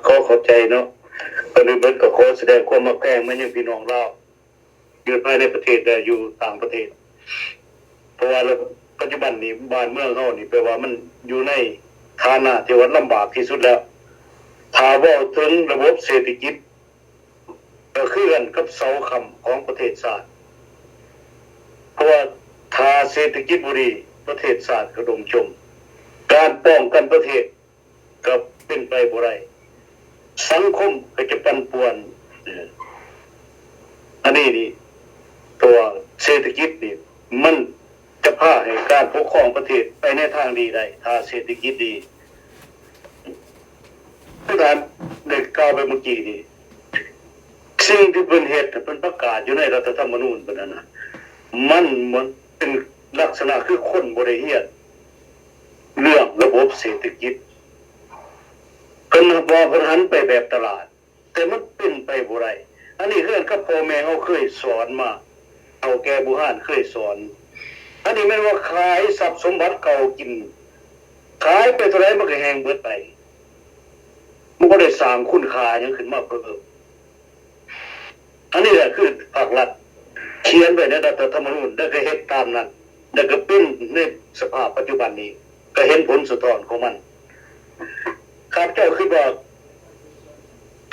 ຂໍຂອບໃຈເນາະ. ກ່ອນອື່ນເບິດກໍຂໍສະແດງຄວາມຮັກແພງມາຍັງພີ່ນ້ອງລາວ ຢູ່ພາຍໃນປະເທດ ແລະ ຢູ່ຕ່າງປະເທດ. ເພາະວ່າປັດຈຸບັນນີ້ ບ້ານເມືອງເຮົານີ້ ແປວ່າມັນຢູ່ໃນຖານະທີ່ວ່າລຳບາກທີ່ສຸດແລ້ວ. ຖ້າເວົ້າເຖິງລະບົບເສດຖະກິດ ກໍຄືກັນກັບເສົາຄ້ຳຂອງປະເທດຊາດ. ເພາະວ່າຖ້າເສດຖະກິດບໍ່ດີ ປະເທດຊາດກໍລົ້ມຈົມ. ການປ້ອງກັນປະເທດ ກໍເປັນໄປບໍ່ໄດ້, ສັງຄົມກໍຈະປັ່ນປ່ວນ. ອັນນີ້ນີ້ ເພາະວ່າເສດຖະກິດນີ້ ມັນຈະພາໃຫ້ການປົກຄອງປະເທດໄປໃນທາງດີໄດ້ ຖ້າເສດຖະກິດດີ. ຄືທ່ານໄດ້ກ່າວໄປເມື່ອກີ້ນີ້ ສິ່ງທີ່ເພິ່ນເຮັດ ເພິ່ນປະກາດຢູ່ໃນລັດຖະທຳມະນູນເພິ່ນນັ້ນນະ ມັນ ມັນເປັນລັກສະນະຄືຄົນບໍ່ໄດ້ຮຽນເລື່ອງລະບົບເສດຖະກິດ. ເພິ່ນວ່າເພິ່ນຫັນໄປແບບຕະຫຼາດ ແຕ່ມັນເປັນໄປບໍ່ໄດ້. ອັນນີ້ຄືກັນກັບພໍ່ແມ່ເຮົາເຄີຍສອນມາ, ເຖົ້າແກ່ບູຮານເຄີຍສອນ. ອັນນີ້ແມ່ນວ່າຂາຍຊັບສົມບັດເກົ່າກິນ, ຂາຍໄປເທົ່າໃດມັນກໍແຮ່ງເບິດໄປ, ມັນບໍ່ໄດ້ສ້າງຄຸນຄ່າຫຍັງຂຶ້ນມາເພີ່ມ. ອັນນີ້ແຫຼະຄືພາກລັດຂຽນໄວ້ໃນລັດຖະທຳມະນູນ ແລ້ວກໍເຮັດຕາມນັ້ນ ແລ້ວກໍເປັນໃນສະພາບປັດຈຸບັນນີ້ ກໍເຫັນຜົນສະທ້ອນຂອງມັນ. ຂ້າພະເຈົ້າຄິດວ່າ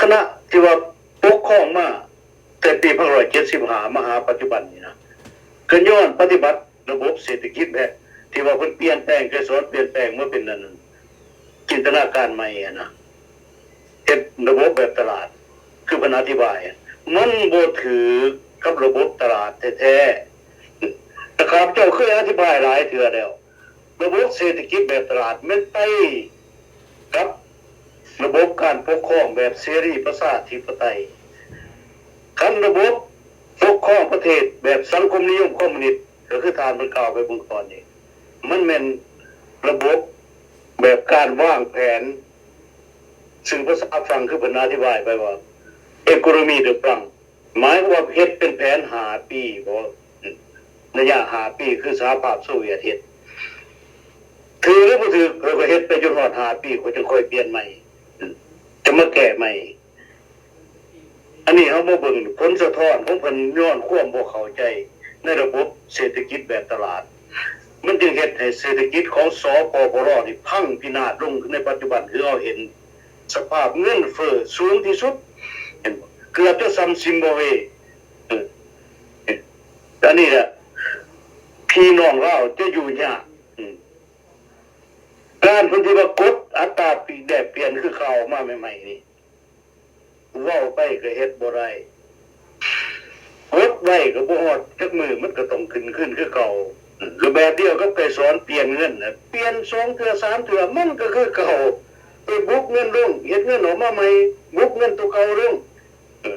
ຄະນະທີ່ວ່າປົກຄອງມາແຕ່ປີພັນເກົ້າຮ້ອຍເຈັດສິບຫ້າ ມາຫາປັດຈຸບັນນີ້ນະ ກໍຍ້ອນປະຕິບັດ ລະບົບເສດຖະກິດແບບທີ່ວ່າເພິ່ນປ່ຽນແປງ, ໄກສອນປ່ຽນແປງມາເປັນອັນນັ້ນ ຈິນຕະນາການໃໝ່ຫັ້ນນະ, ເຮັດລະບົບແບບຕະຫຼາດ ຄືເພິ່ນອະທິບາຍ ມັນບໍ່ຖືກກັບລະບົບຕະຫຼາດແທ້ໆ. ແຕ່ຂ້າພະເຈົ້າເຄີຍອະທິບາຍຫຼາຍເທື່ອແລ້ວ, ລະບົບເສດຖະກິດແບບຕະຫຼາດແມ່ນໄປກັບລະບົບການປົກຄອງແບບເສລີປະຊາທິປະໄຕ. ຄັນລະບົບປົກຄອງປະເທດແບບສັງຄົມນິຍົມຄອມມູນິດ ກໍຄືທ່ານເພິ່ນກ່າວໄປເບື້ອງກ່ອນນີ້ ມັນແມ່ນລະບົບແບບການວາງແຜນ, ຊຶ່ງພາສາຝຣັ່ງຄືເພິ່ນອະທິບາຍໄປວ່າ économie de plan, ໝາຍຄວາມວ່າເຮັດເປັນແຜນຫ້າປີບໍ, ໄລຍະຫ້າປີ ຄືສະຫະພາບໂຊວຽດເຮັດ. ຖືກຫຼືບໍ່ຖືກ ເຂົາກໍເຮັດໄປຈົນຮອດຫ້າປີ ເຂົາຈຶ່ງຄ່ອຍປ່ຽນໃໝ່, ຈະມາແກ້ໃໝ່. ອັນນີ້ເຮົາມາເບິ່ງຜົນສະທ້ອນຂອງເພິ່ນ ຍ້ອນຄວາມບໍ່ເຂົ້າໃຈໃນລະບົບເສດຖະກິດແບບຕະຫຼາດ ມັນຈຶ່ງເຮັດໃຫ້ເສດຖະກິດຂອງ ສປປລ ນີ້ພັງພິນາດລົງໃນປັດຈຸບັນ ຄືເຮົາເຫັນສະພາບເງິນເຟີ້ສູງທີ່ສຸດ ເຫັນບໍ່? ເກືອບຈະສ່ຳຊິມບາບເວ. ເອີ ອັນນີ້ລະ ພີ່ນ້ອງລາວຈະຢູ່ຍາກ. ການເພິ່ນທີ່ວ່າກົດອັດຕາປີກແລກປ່ຽນ ຄືຂ່າວອອກມາໃໝ່ໆນີ້ ເວົ້າໄປກໍເຮັດບໍ່ໄດ້, ກົດໄວ້ກໍບໍ່ຮອດຈັກມື້ ມັນກໍຕ້ອງຂຶ້ນຄືນຄືເກົ່າ. ກໍແບບດຽວກັບໄກສອນປ່ຽນເງິນນະ, ປ່ຽນສອງເທື່ອສາມເທື່ອ ມັນກໍຄືເກົ່າ, ໄປບຸບເງິນລົງ ເຮັດເງິນອອກມາໃໝ່, ບຸບເງິນໂຕເກົ່າລົງ. ເອີ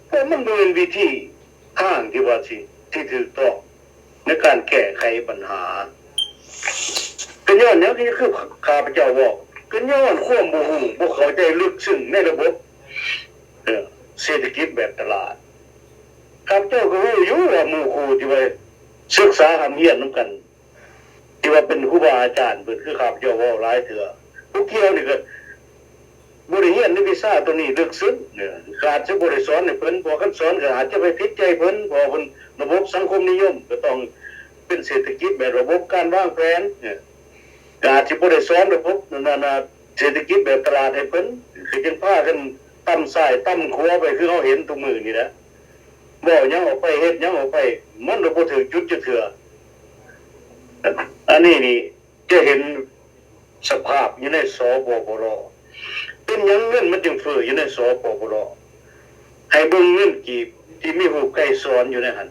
ເພາະມັນບໍ່ແມ່ນວິທີທາງທີ່ວ່າຊິ ທີ່ຖືກຕ້ອງໃນການແກ້ໄຂບັນຫາ. ກໍຍ້ອນຫຍັງ ຄື ຄືຂ້າພະເຈົ້າເວົ້າ, ກໍຍ້ອນຄວາມບໍ່ຮູ້ ບໍ່ເຂົ້າໃຈເລິກເຊິ່ງໃນລະບົບ ເອີ ເສດຖະກິດແບບຕະຫຼາດ. ຂ້າພະເຈົ້າກໍຮູ້ຢູ່ວ່າໝູ່ຄູ່ທີ່ວ່າສຶກສາຮ່ຳຮຽນນຳກັນ ທີ່ວ່າເປັນຄູບາອາຈານເພິ່ນ ຄືຂ້າພະເຈົ້າເວົ້າຫຼາຍເທື່ອ, ຜູ້ກ່ຽວນີ້ກໍບໍ່ໄດ້ຮຽນໃນວິຊາຕົວນີ້ເລິກເຊິ່ງ, ກໍອາດຈະບໍ່ໄດ້ສອນໃຫ້ເພິ່ນ, ເພາະຄັນສອນກໍອາດຈະໄປຜິດໃຈເພິ່ນ, ເພາະວ່າເພິ່ນລະບົບສັງຄົມນິຍົມ ກໍຕ້ອງເປັນເສດຖະກິດແບບລະບົບການວາງແຜນ, ກໍອາດຈະບໍ່ໄດ້ສອນລະບົບນັ້ນນະ ເສດຖະກິດແບບຕະຫຼາດໃຫ້ເພິ່ນ, ຄືຈັ່ງພາກັນຕ່ຳຊ້າຍຕ່ຳຂວາໄປ ຄືເຮົາເຫັນທຸກມື້ນີ້ແຫຼະ. ເວົ້າຫຍັງອອກໄປ ເຮັດຫຍັງອອກໄປ ມັນກໍບໍ່ຖືກຈຸດຈັກເທື່ອ. ອັນນີ້ນີ້ຈະເຫັນສະພາບຢູ່ໃນ ສປປລ. ເປັນຫຍັງເງິນມັນຈຶ່ງເຟີ້ຢູ່ໃນ ສປປລ? ໃຫ້ເບິ່ງເງິນກີບທີ່ມີຮູບໄກສອນຢູ່ໃນຫັ້ນ.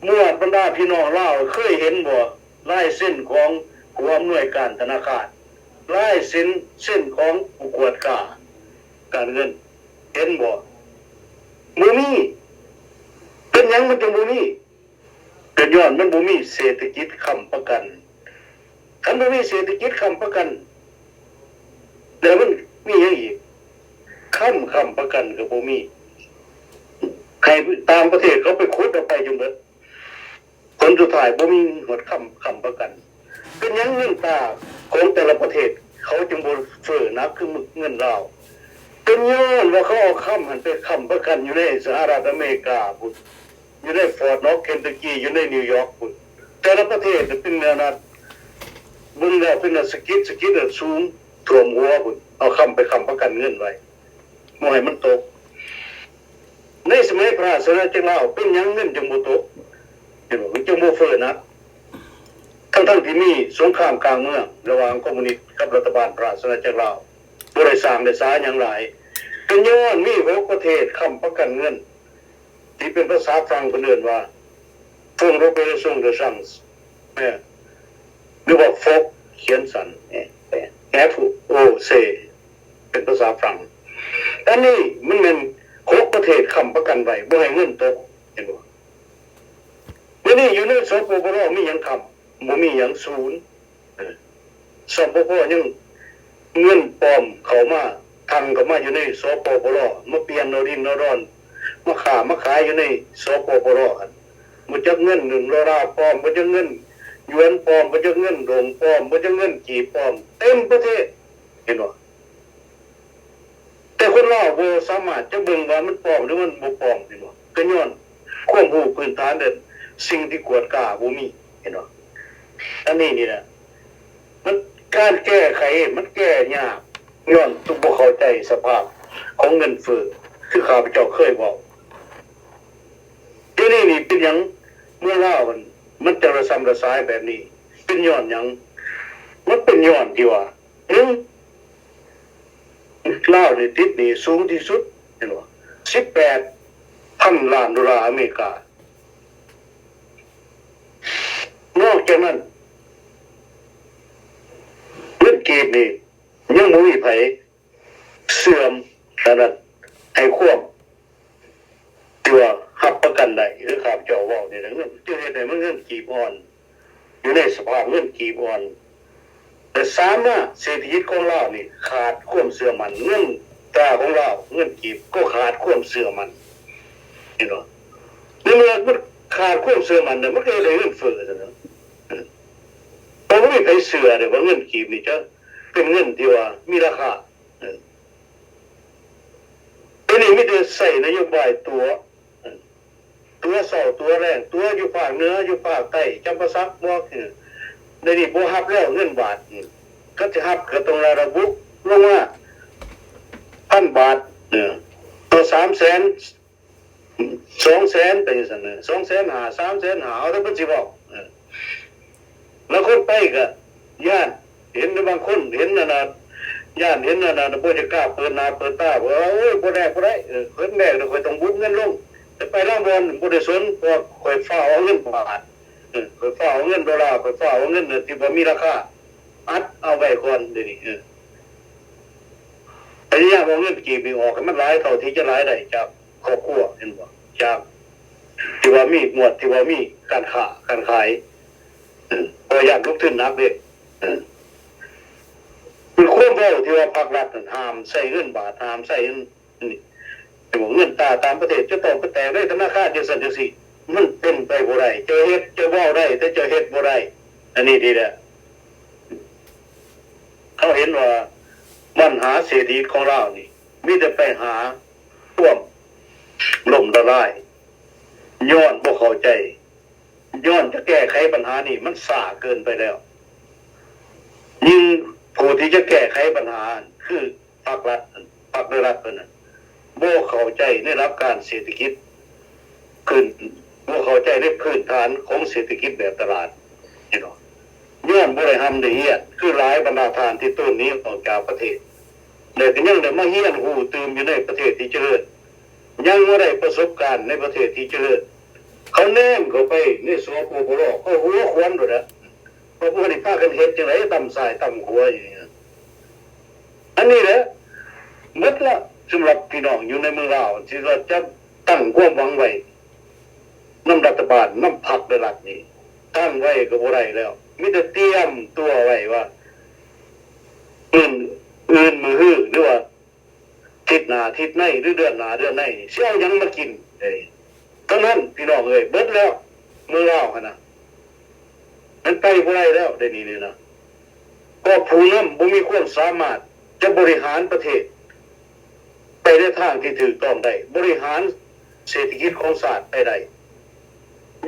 ໝວດບັນດາພີ່ນ້ອງລາວເຄີຍເຫັນບໍ່? ລາຍເຊັນຂອງຜູ້ອຳນວຍການທະນາຄານ, ລາຍເຊັນ ເຊັນຂອງຜູ້ກວດກາການເງິນ ເຫັນບໍ່? ບໍ່ມີ. ເປັນຫຍັງມັນຈຶ່ງບໍ່ມີ? ກໍຍ້ອນມັນບໍ່ມີເສດຖະກິດຄ້ຳປະກັນ. ຄັນບໍ່ມີເສດຖະກິດຄ້ຳປະກັນ ແລ້ວມັນມີຫຍັງອີກ? ຄຳຄ້ຳປະກັນກໍບໍ່ມີ. ໃຫ້ຕ່າງປະເທດເຂົາໄປຂຸດເອົາໄປຈົນເບິດ. ຜົນສຸດທ້າຍບໍ່ມີຮອດຄຳຄ້ຳປະກັນ. ເປັນຫຍັງເງິນຕາຂອງແຕ່ລະປະເທດເ ເຂົາຈຶ່ງບໍ່ເຟີ້ໜັກຄືເງິນລາວ. ເປັນຍ້ອນວ່າເຂົາເອົາຄຳຫັ້ນໄປຄ້ຳປະກັນຢູ່ໃນສະຫະລັດອາເມລິກາພຸ້ນ, ຢູ່ໃນຟອດນອກເຄນຕັກກີ, ຢູ່ໃນນິວຢອກພຸ້ນ. ແຕ່ລະປະເທດເປັນອັນນັ້ນ ເບິ່ງແລ້ວເປັນອັນສະກິດ ສະກິດອັນສູງຖ້ວມຫົວພຸ້ນ, ເອົາຄຳໄປຄ້ຳປະກັນເງິນໄວ້ ບໍ່ໃຫ້ມັນຕົກ. ໃນສະໄໝພະລາຊະອານາຈັກລາວ ເປັນຫຍັງເງິນຈຶ່ງບໍ່ຕົກ? ເຫັນບໍ່? ມັນຈຶ່ງບໍ່ເຟີ້ໜັກ ທັງໆທີ່ມີສົງຄາມກາງເມືອງລະຫວ່າງຄອມມູນິດກັບລັດຖະບານພະລາຊະອານາຈັກລາວ ບໍ່ໄດ້ສ້າງໄດ້ສາຫຍັງຫຼາຍ. ເປັນຍ້ອນມີຫົກປະເທດຄ້ຳປະກັນເງິນ ທີ່ເປັນພາສາຝຣັ່ງເພິ່ນເອີ້ນວ່າ Fonds d'opération d'urgence ເອີ ຫຼືວ່າ F O C ຂຽນສັ້ນ F O C ເປັນພາສາຝຣັ່ງ. ອັນນີ້ມັນແມ່ນຫົກປະເທດຄ້ຳປະກັນໄວ້ ບໍ່ໃຫ້ເງິນຕົກ ເຫັນບໍ່? ດຽວນີ້ຢູ່ໃນ ສປປລ ມີຫຍັງຄ້ຳ? ບໍ່ມີຫຍັງ, ສູນ. ເອີ ສປປ ຍັງເງິນປອມເຂົ້າມາ ທັ່ງເຂົ້າມາຢູ່ໃນ ສປປລ ມາປ່ຽນເອົາດິນເອົາດອນ ມາຄ້າມາຂາຍຢູ່ໃນ ສປປລ ຫັ້ນ. ບໍ່ຈັກເງິນໜຶ່ງໂດລາປອມ, ບໍ່ຈັກເງິນຢວນປອມ, ບໍ່ຈັກເງິນດົງປອມ, ບໍ່ຈັກເງິນກີບປອມ ເຕັມປະເທດ ເຫັນບໍ່? ແຕ່ຄົນລາວບໍ່ສາມາດຈະເບິ່ງວ່າມັນປອມ ຫຼື ມັນບໍ່ປອມ ເຫັນບໍ່? ກໍຍ້ອນຄວາມຮູ້ພື້ນຖານ ແລະ ສິ່ງທີ່ກວດກາບໍ່ມີ ເຫັນບໍ່? ອັນນີ້ນີ້ແຫຼະ ມັນ ການແກ້ໄຂມັນແກ້ຍາກ ຍ້ອນບໍ່ເຂົ້າໃຈສະພາບຂອງເງິນເຟີ້ ຄືຂ້າພະເຈົ້າເຄີຍເວົ້າ. ດຽວນີ້ນີ້ເປັນຫຍັງເມືອງລາວມັນ ມັນຈັ່ງລະຊຳລະຊາຍແບບນີ້? ເປັນຍ້ອນຫຍັງ? ມັນເປັນຍ້ອນທີ່ວ່າ ໜຶ່ງ ລາວນີ້ຕິດໜີ້ສູງທີ່ສຸດ ເຫັນບໍ່? ສິບແປດພັນລ້ານໂດລາອາເມລິກາ. ນອກຈາກນັ້ນ ເງິນກີບນີ້ຍັງບໍ່ມີໃຜເຊື່ອມ ອັນນັ້ນ ໃຫ້ຄວາມ ທີ່ວ່າຮັບປະກັນໄດ້ ຄືຂ້າພະເຈົ້າເວົ້ານີ້ແຫຼະ ເງິນ ຈຶ່ງເຮັດໃຫ້ມັນເງິນກີບອ່ອນ ຢູ່ໃນສະພາບເງິນກີບອ່ອນ ແລະ ສາມມາ ເສດຖະກິດຂອງລາວນີ້ຂາດຄວາມເຊື່ອໝັ້ນ, ເງິນຕາຂອງລາວ ເງິນກີບກໍຂາດຄວາມເຊື່ອໝັ້ນ ເຫັນບໍ່? ໃນເມື່ອມັນຂາດຄວາມເຊື່ອໝັ້ນແລ້ວ ມັນກໍເຮັດໃຫ້ເງິນເຟີ້ຊັ້ນນະ ເພາະບໍ່ມີໃຜເຊື່ອເດ້ວ່າເງິນກີບນີ້ຈະເປັນເງິນທີ່ວ່າມີລາຄາ. ເອີ ດຽວນີ້ມີແຕ່ໃຊ້ນະໂຍບາຍຕົວະ ຕົວະເຊົ້າຕົວະແລງ ຕົວະຢູ່ພາກເໜືອ ຢູ່ພາກໃຕ້ ຈຳປາສັກ ບໍ່ ເອີ ດຽວນີ້ບໍ່ຮັບແລ້ວເງິນບາດ ຄັນຊິຮັບກໍຕ້ອງໄດ້ລະບຸລົງມາ ພັນບາດ ເອີ ຕໍ່ສາມແສນ ສອງແສນ ໄປຈັ່ງຊັ້ນ ສອງແສນຫ້າ ສາມແສນຫ້າ ເອົາແຕ່ເພິ່ນຊິເວົ້າ ເອີ ລາງຄົນໄປກໍຢ້ານ ເຫັນບາງຄົນເຫັນອັນນັ້ນ ຢ້ານເຫັນອັນນັ້ນ ບໍ່ຈະກ້າເປີດໜ້າເປີດຕາ ວ່າ ໂອ້ຍ ບໍ່ແລກບໍ່ໄດ້ ເອີ ເພິ່ນແລກແລ້ວຂ້ອຍຕ້ອງບຸບເງິນລົງ ແຕ່ໄປລາງບ່ອນບໍ່ໄດ້ສົນ ເພາະວ່າຂ້ອຍຟ້າວເອົາເງິນບາດ ເອີ ຂ້ອຍຟ້າວເອົາເງິນໂດລາ ຂ້ອຍຟ້າວເອົາເງິນທີ່ບໍ່ມີລາຄາ ອັດເອົາໄວ້ກ່ອນ ດຽວນີ້ ເອີ ພະຍາຍາມເອົາເງິນກີບນີ້ອອກໃຫ້ມັນຫຼາຍເທົ່າທີ່ຈະຫຼາຍໄດ້ຈາກຄອບຄົວ ເຫັນບໍ່ ຈາກທີ່ວ່າມີງວດ ທີ່ວ່າມີການຄ້າການຂາຍ ເພາະຢ້ານລົງທຶນໜັກເດ້ ຄືຄວາມເວົ້າທີ່ວ່າພາກລັດນັ້ນຫ້າມໃຊ້ເງິນບາດ ຫ້າມໃຊ້ເງິນ ນີ້ ເງິນຕາຕ່າງປະເທດຈະຕ້ອງໄປແຕກໃນທະນາຄານຈັ່ງຊັ້ນຈັ່ງຊີ້ ມັນເປັນໄປບໍ່ໄດ້ ເຈົ້າເຮັດເຈົ້າເວົ້າໄດ້ ແຕ່ເຈົ້າເຮັດບໍ່ໄດ້ ອັນນີ້ນີ້ແຫຼະ ເຮົາເຫັນວ່າບັນຫາເສດຖະກິດຂອງລາວນີ້ ມີແຕ່ໄປຫາຄວາມລົ້ມລະລາຍ ຍ້ອນບໍ່ເຂົ້າໃຈ ຍ້ອນຈະແກ້ໄຂບັນຫານີ້ມັນຊ້າເກີນໄປແລ້ວ ຍິ່ງຜູ້ທີ່ຈະແກ້ໄຂບັນຫາ ຄື ພາກລັດ ພາກລັດເພິ່ນນະ ບໍ່ເຂົ້າໃຈໃນຫຼັກການເສດຖະກິດ ຂຶ້ນ ບໍ່ເຂົ້າໃຈໃນພື້ນຖານຂອງເສດຖະກິດແບບຕະຫຼາດ ເຫັນບໍ່? ຍ້ອນບໍ່ໄດ້ຮ່ຳໄດ້ຮຽນ ຄືຫຼາຍບັນດາທ່ານທີ່ໂຕນໜີອອກຈາກປະເທດ ແລະ ກໍຍັງໄດ້ມາຮຽນຮູ້ຕື່ມຢູ່ໃນປະເທດທີ່ຈະເລີນ ຍັງບໍ່ໄດ້ປະສົບການໃນປະເທດທີ່ຈະເລີນ ເຂົາແນມເຂົ້າໄປໃນ ສປປລ ກໍຫົວຂວັນໂລດແຫຼະ ວ່າພວກນີ້ພາກັນເຮັດຈັ່ງໃດ ຕ່ຳຊ້າຍຕ່ຳຂວາຢູ່ນີ້ ອັນນີ້ແຫຼະ ໝົດລະ ສຳລັບພີ່ນ້ອງຢູ່ໃນເມືອງລາວ ທີ່ວ່າຈະຕັ້ງຄວາມຫວັງໄວ້ນຳລັດຖະບານ ນຳພັກແລະລັດນີ້ ຕັ້ງໄວ້ກໍບໍ່ໄດ້ແລ້ວ ມີແຕ່ຕຽມຕົວໄວ້ວ່າ ມື້ອື່ນມື້ຮື ຫຼືວ່າ ທິດໜ້າທິດໃນ ຫຼືເດືອນໜ້າເດືອນໃນນີ້ ຊິເອົາຫຍັງມາກິນ ເອີ ເທົ່ານັ້ນ ພີ່ນ້ອງເອີຍ ເບິດແລ້ວ ເມືອງລາວຫັ້ນນະ ມັນໄປບໍ່ໄດ້ແລ້ວ ດຽວນີ້ນີ້ນະ ເພາ າະຜູ້ນຳບໍ່ມີຄວາມສາມາດຈະບໍລິຫານປະເທດໄປໃນທາງທີ່ຖືກຕ້ອງໄດ້, ບໍລິຫານເສດຖະກິດຂອງຊາດໄປໄດ້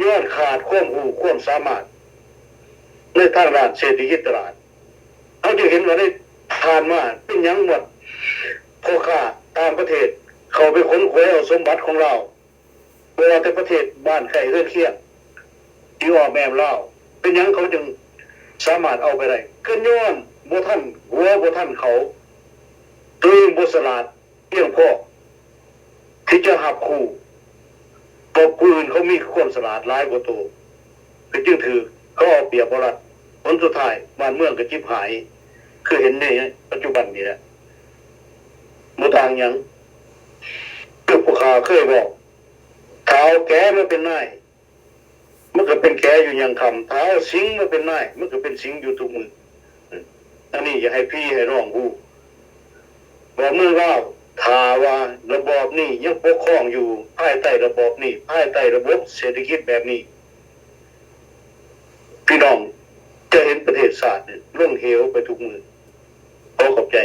ຍ້ອນຂາດຄວາມຮູ້ຄວາມສາມາດໃນທາງດ້ານເສດຖະກິດຕະຫຼາດ. ເຮົາຈຶ່ງເຫັນວ່າໃນຜ່ານມາເປັນຫຍັງວ່າພໍ່ຄ້າຕ່າງປະເທດເຂົ້າໄປຂົນຂວາຍເອົາສົມບັດຂອງລາວ, ບໍ່ວ່າແຕ່ປະເທດບ້ານໃກ້ເຮືອນຄຽງທີ່ອ້ອມແອ້ມລາວ, ເປັນຫຍັງເຂົາຈຶ່ງສາມາດເອົາໄປໄດ້? ກໍຍ້ອນບໍ່ທັນຫົວບໍ່ທັນເຂົາ, ໂຕເອງບໍ່ສະຫຼາດພຽງພໍທີ່ຈະຮັບຮູ້ວ່າຜູ້ອື່ນເຂົາມີຄວາມສະຫຼາດຫຼາຍກວ່າໂຕ, ກໍຈຶ່ງຖືກເຂົາເອົາປຽບເອົາລັດ. ຜົນສຸດທ້າຍບ້ານເມືອງກໍຈິບຫາຍ ຄືເຫັນໃນປັດຈຸບັນນີ້ແຫຼະ. ບໍ່ຕ່າງຫຍັງ ຄືຜູ້ຂ້າເຄີຍເວົ້າ, ຖ້າເອົາແກະມາເປັນນາຍ ມັນກໍເປັນແກະຢູ່ຍັງຄ່ຳ, ຖ້າເອົາສິງມາເປັນນາຍ ມັນກໍເປັນສິງຢູ່ທຸກມື້. ອັນນີ້ຢາກໃຫ້ພີ່ໃຫ້ນ້ອງຮູ້ວ່າເມືອງລາວ ຖ້າວ່າລະບອບນີ້ຍັງປົກຄອງຢູ່ພາຍໃຕ້ລະບອບນີ້, ພາຍໃຕ້ລະບົບເສດຖະກິດແບບນີ້, ພີ່ນ້ອງຈະເຫັນປະເທດຊາດນີ້ລົງເຫວໄປທຸກມື້. ຂໍຂອບໃຈ.